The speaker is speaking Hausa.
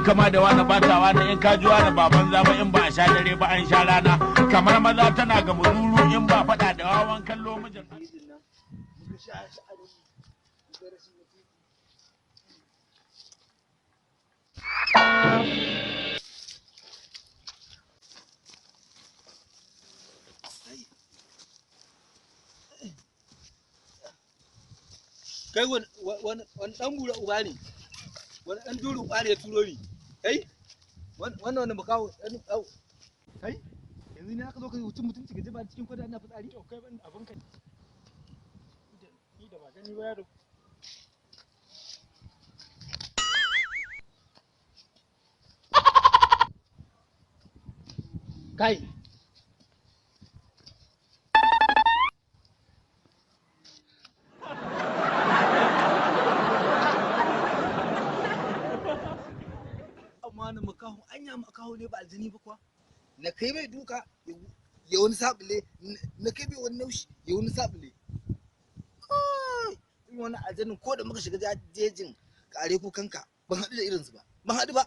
Kama da wani batawa na in ka ji wani baban zama, in ba a sha dare ba an sha rana. Kamar maza tana ga muzuru, in ba faɗa da wawan kallo mijin. Jejin nan muka sha sha'anin muka rashin mutunci. Kai, wani dan bura uba ne, wani dan duru uba ne ya turo ni. Kai, wannan wani makaho dan au. Kai, yanzu ne aka zo ka wuce mutunci ka jefa cikin kwata ina fitsari. To, kai ban abin ka ni da ba gani ba, yaro. Kai. Amma na makaho, anya makaho ne ba aljini ba kuwa? Na kai mai duka ya wani sabule, na kai mai wani naushi ya wani sabule. Kai, irin wani aljanin ko da muka shiga jejin kare kukanka ban haɗu da irinsu ba, ban haɗu ba.